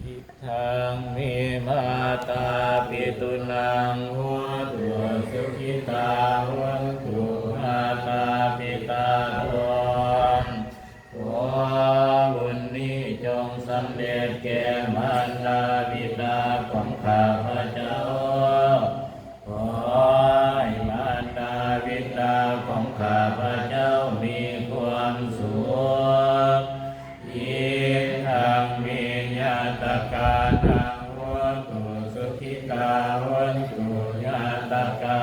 Idaṃ me mātāpitūnaṃ hotu, sukhitā hontu mātāpitā. ຂໍບຸນນີ້ຈົ່ງສຳເລັດແກ່ມານດາບິດາຂອງຂ້າພະເຈົ້າ. ຂໍໃຫ້ມານດາບິດາຂອງຂ້າພະເຈົ້າມີຄວາມສຸກ. Idaṃ me ñātakānaṃ hotu, sukhitā hontu ñātakā.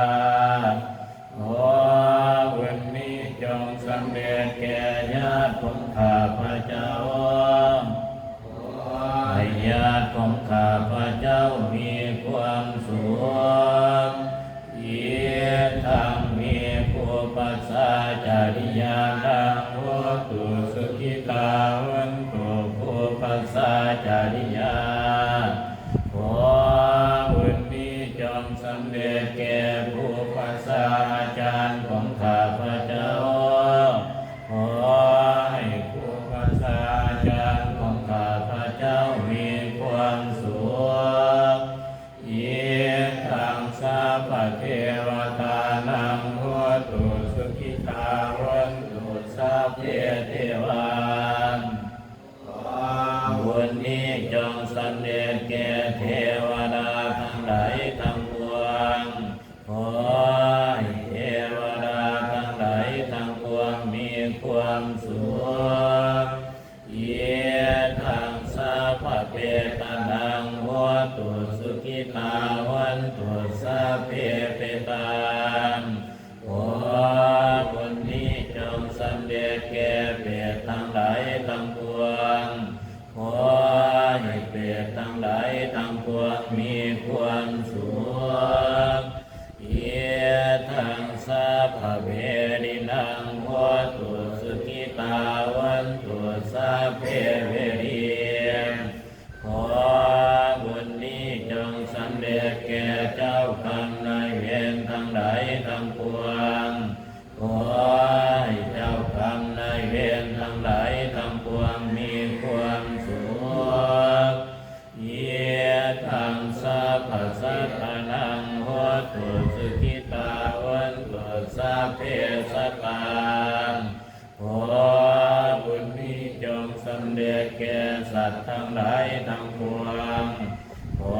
ຂໍບຸນນີ້ຈົ່ງສຳເລັດແກ່ຍາດຂອງຂ້າພະເຈົ້າ. ຂໍໃຫ້ຍາດຂອງຂ້າພະເຈົ້າມີຄວາມສຸກ. Idaṃ me pūpajjācariyānaṃ hotu, sukhitā hontu pūpajjācariyā. ຂໍບຸນນີ້ຈົ່ງສຳເລັດແກ່ປູປະຊາອາຈານຂອງຂ້າພະເຈົ້າ. ຂໍໃຫ້ປູປະຊາອາຈານຂອງຂ້າພະເຈົ້າມີຄວາມສຸກ. Idaṃ sabbadevatānaṃ hotu, sukhitā hontu sabbe devā. ຂໍບຸນນີ້ຈົ່ງສຳເລັດແກ່ເທວະດາທັງຫຼາຍທັງປວງ. ຂໍໃຫ້ເທວະດາທັງຫຼາຍທັງປວງມີຄວາມສຸກ. Idaṃ sabbapetānaṃ hotu, sukhitā hontu sabbe petā. ຂໍບຸນນີ້ຈົ່ງສຳເລັດແກ່ເປດທັງຫຼາຍທັງປວງ. ຂໍໃຫ້ເປດທັງຫຼາຍທັງປວງມີຄວາມສຸກ. Idaṃ sabbaverīnaṃ hotu, sukhitā hontu sabbe verī. ຂໍບຸນນີ້ຈົ່ງສຳເລັດແກ່ເຈົ້າກຳນາຍເວນທັງຫຼາຍທັງປວງ. ຂໍໃຫ້ເຈົ້າກຳນາຍເວນທັງຫຼາຍທັງປວງມີຄວາມສຸກ. Idaṃ sabbasatānaṃ hotu, sukhitā hontu sabbe sattā. ຂໍບຸນນີ້ຈົ່ງສຳເລັດແກ່ສັດທັງຫຼາຍທັງປວງ. ຂໍ